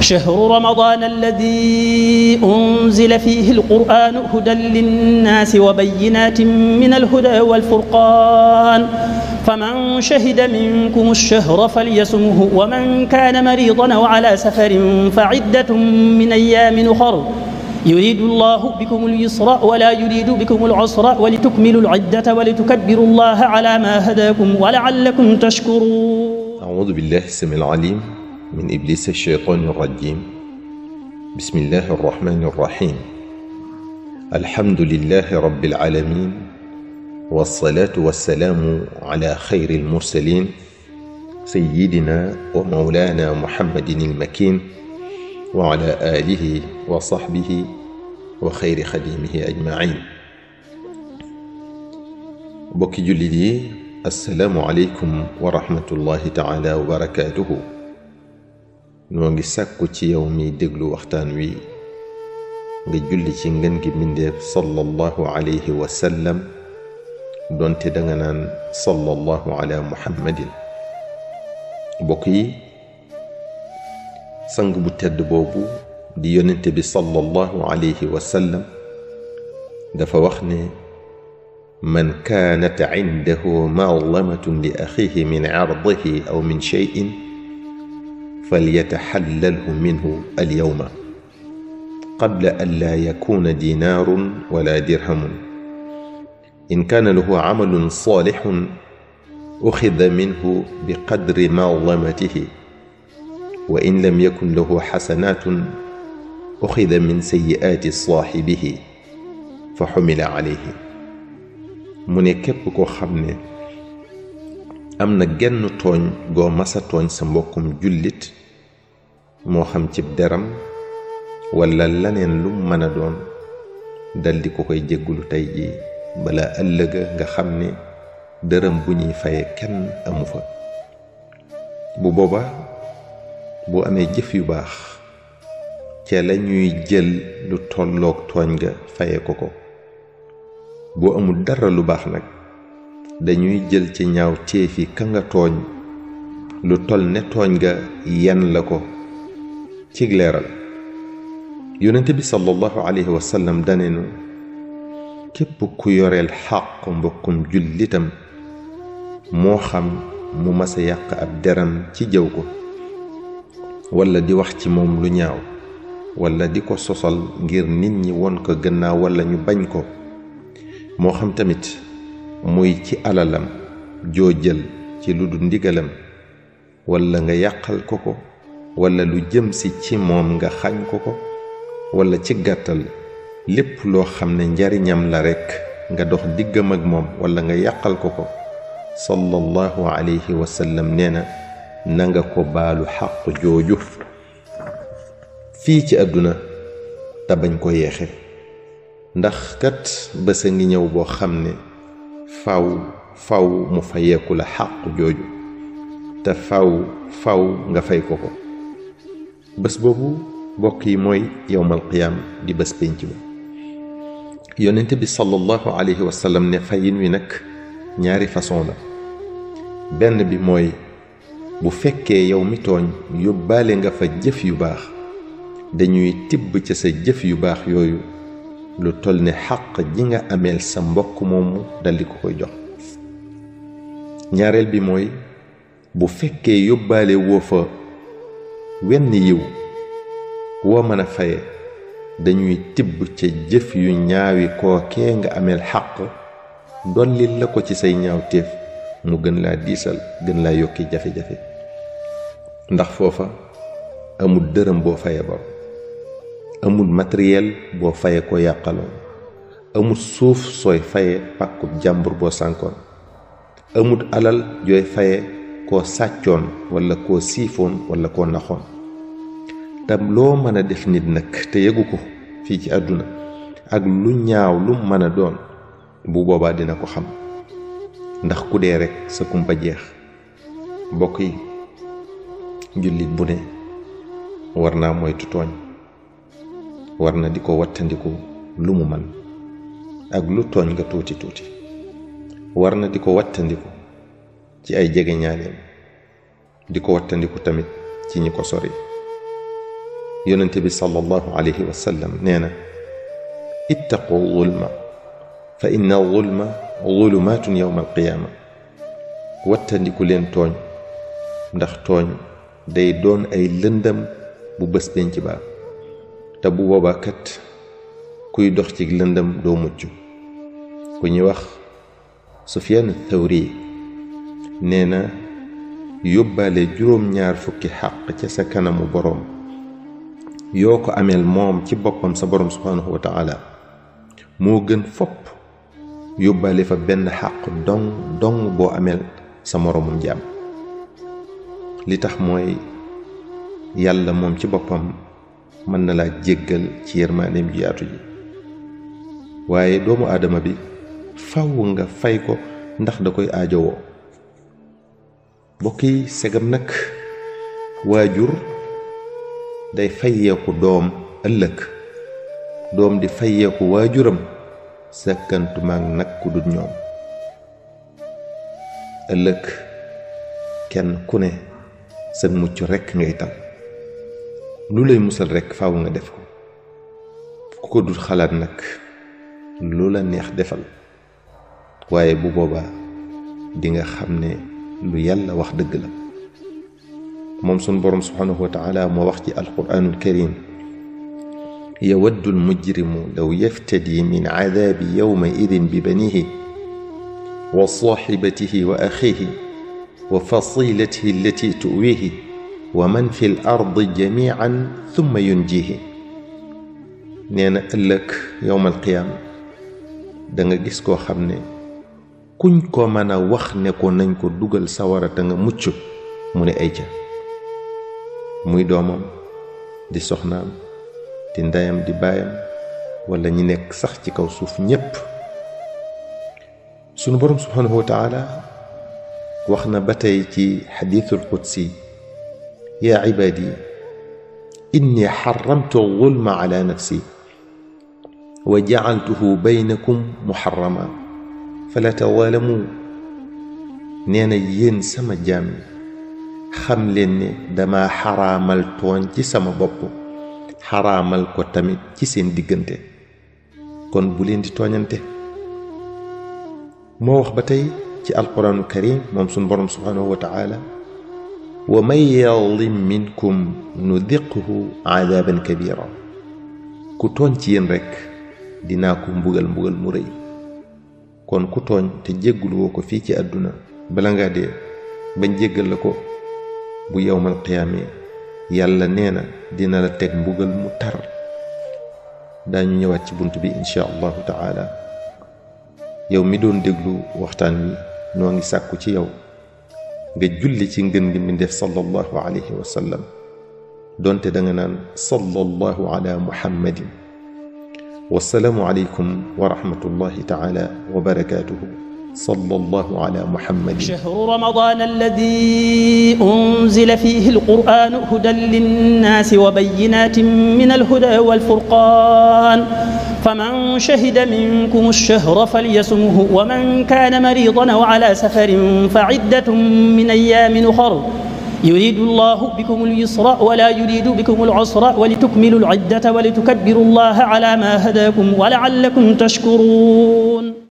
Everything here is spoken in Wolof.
شهر رمضان الذي أنزل فيه القرآن هدى للناس وبينات من الهدى والفرقان فمن شهد منكم الشهر فليصمه ومن كان مريضا أو على سفر فعدة من أيام أخر يريد الله بكم اليسر ولا يريد بكم العسر ولتكملوا العدة ولتكبروا الله على ما هداكم ولعلكم تشكرون. أعوذ بالله السميع العليم من إبليس الشيطان الرجيم. بسم الله الرحمن الرحيم. الحمد لله رب العالمين، والصلاة والسلام على خير المرسلين سيدنا ومولانا محمد المكين وعلى آله وصحبه وخير خديمه أجمعين. بوكي جلدي، السلام عليكم ورحمة الله تعالى وبركاته. نوغي ساكو تي يومي دغلو وقتان وي nga julli ci ngeen gi mindeef sallallahu alayhi wa sallam donte danga naan sallallahu ala muhammadin. mbokk yi, sang bu tedd boobu di yonente bi sallallahu alayhi wa sallam dafa wax ne man kaanat indahu mazlamatun li axihi min ardihi aw min cheyin falyataxallalhu minhu alyawma قبل ألا يكون دينار ولا درهم. إن كان له عمل صالح أخذ منه بقدر مظلمته، وإن لم يكن له حسنات أخذ من سيئات صاحبه فحمل عليه. من képp koo xam ne am na genn tooñ goo masa tooñ sa mbokkum jullit, moo xam ci deram wala laneen lu mën a doon, daldi ko koy jéggulu tey ji bala ëllëga nga xam ne dërëm bu ñuy faye kenn amu fa. bu booba bu amee jëf yu baax ca la ñuy jël lu tolloog tooñ ga faye ko ko. bu amul dara lu baax nag dañuy jël ci ñaaw téefi ka nga tooñ lu toll ne tooñ ga yan la ko ci leeral. yonent bi sallallahu alayhi wa sallam daneenu képp ku yoreel xàq mbokkum jullitam, moo xam mu masa yàq ab deram ci jëw ko wala di wax ci moom lu ñaaw wala di ko sosal ngir nit ñi won ko gannaaw wala ñu bañ ko, moo xam tamit muy ci alalam joo jël ci lu du ndigalam wala nga yàqal ko ko wala lu jëm si ci moom nga xañ ko ko, wala ci gàttal lépp loo xam ne njariñam la rekk nga dox diggam ak moom wala nga yàqal ko ko, sallallahu alayhi wa sallam nee na na nga ko baalu xaq jooju fii ci àdduna te bañ ko yeexe. ndax kat bés a ngi ñëw boo xam ne faw mu fayeeku la xaq jooju te faw nga fay ko ko. bés boobu mbokk yi mooy yowmal qiyaam di bés pénc ba. yonent bi sallallahu alayhi wa sallam ne fayin wi nag ñaari façon la. benn bi mooy bu fekkee yow mi tooñ yóbbaale nga fa jëf yu baax, dañuy tibb ca sa jëf yu baax yooyu lu toll ne xàq ji nga ameel sa mbokk moomu daldi ko koy jox. ñaareel bi mooy bu fekkee yóbbaale woo fa wenn yiw woo mën a faye, dañuy tibb ca jëf yu ñaawi kookee nga ameel xàq dollil la ko ci say ñaaw téef mu gën laa diisal, gën laa yokki jafe-jafe. ndax foofa amul dërëm boo faye bor, amul matériel boo faye ko yàqaloon, amul suuf sooy faye pàkkub jàmbur boo sànkoon, amul alal jooy faye koo sàccoon wala koo siifoon wala koo naxoon. te loo mën a def nit nag te yëgu ko fii ci àdduna ak lu ñaaw lu mën a doon, bu boobaa dina ko xam, ndax ku dee rekk sa kumpa jeex. mbokk yi, jullit bu ne war naa moytu tooñ, war na di ko wattandiku lu mu man ak lu tooñ nga tuuti tuuti, war na di ko wattandiku ci ay jege ñaaleem, di ko wattandiku tamit ci ñi ko sori. yonente bi sallallahu alayhi wa sallam nee na ittaqu zulma fa inna zulma zulumaatun yawma alqiyaama wattandiku leen tooñ ndax tooñ day doon ay lëndëm bu bés penc ba te bu boobaa kat kuy dox ci lëndëm doo mucc ku ñuy wax Sufyaan Thawri nee na yóbbaale juróom-ñaar fukki xàq ca sa kanamu boroom yoo ko ameel moom ci boppam sa boroom subhaanahu wa taala moo gën fopp yóbbaale fa benn xàq dong boo ameel sa moroomum jaam li tax mooy yàlla moom ci boppam mën na laa jéggal ci yërmaandeem ju yaatu ji waaye doomu aadama bi faw nga fay ko ndax da koy aajowoo bokk yi segam nag waajur day fayeeku doom ëllëg doom di fayeeku waajuram sàkkantumaak nag ku dut ñoom ëllëg kenn ku ne sa mucc rekk ngay tal lu lay musal rekk faaw nga def ko ku ko dul xalaat nag lu la neex defal waaye bu boobaa di nga xam ne lu yàlla wax dëgg la moom sun boroom subhaanahu wa taala moo wax ci alquraanul karim yawaddu almujrimu law yaftadi min cadaabi yawma idin bi banihi wa saaxibatihi wa axiihi wa fasilatihi allati tuwiihi wa man fi l ardi jamiican thumma yunjiihi nee na ëllëg yowmal qiyaama da nga gis koo xam ne kuñ ko mën a wax ne ko nañ ko dugal sawara te nga mucc mu ne ay ca muy doomam di soxnaam di ndeyam di baayam wala ñi nekk sax ci kaw suuf ñépp sunu boroom subhaanahu wa taala wax na ba tey ci xadiisul qudsi yaa cibaadi inni xaramtu zulma ala nafsi wa jacaltuhu baynakum muxarrama fala tawaalamu nee na yéen sama jaam yi xam leen ne dama xaraamal tooñ ci sama bopp xaraamal ko tamit ci seen diggante kon bu leen di tooñante moo wax ba tey ci alquraanul karim moom sunu boroom subhaanahu wa taala wa man yazlim minkum nudiqhu aadaaban kabira ku tooñ ci yéen rekk dinaa ko mbugal mu rëy kon ku tooñ te jéggul woo ko fii ci àdduna bala ngaa dee bañ jéggal la ko bu yowmal qiyaame yàlla nee na dina la teg mbugal mu tar daañu ñëwaat ci bunt bi insha allahu taala yow mi doon déglu waxtaan wi noo ngi sàkku ci yow nga julli ci ngën gi mbindéef sallallahu alayhi wa sallam donte da nga naan sallallahu ala muhammadin wassalaamu aleykum wa rahmatullahi taala wa barakatuhu صلى الله على محمد شهر رمضان الذي أنزل فيه القرآن هدى للناس وبينات من الهدى والفرقان فمن شهد منكم الشهر فليصمه ومن كان مريضا أو على سفر فعدة من أيام أخر يريد الله بكم اليسر ولا يريد بكم العسر ولتكملوا العدة ولتكبروا الله على ما هداكم ولعلكم تشكرون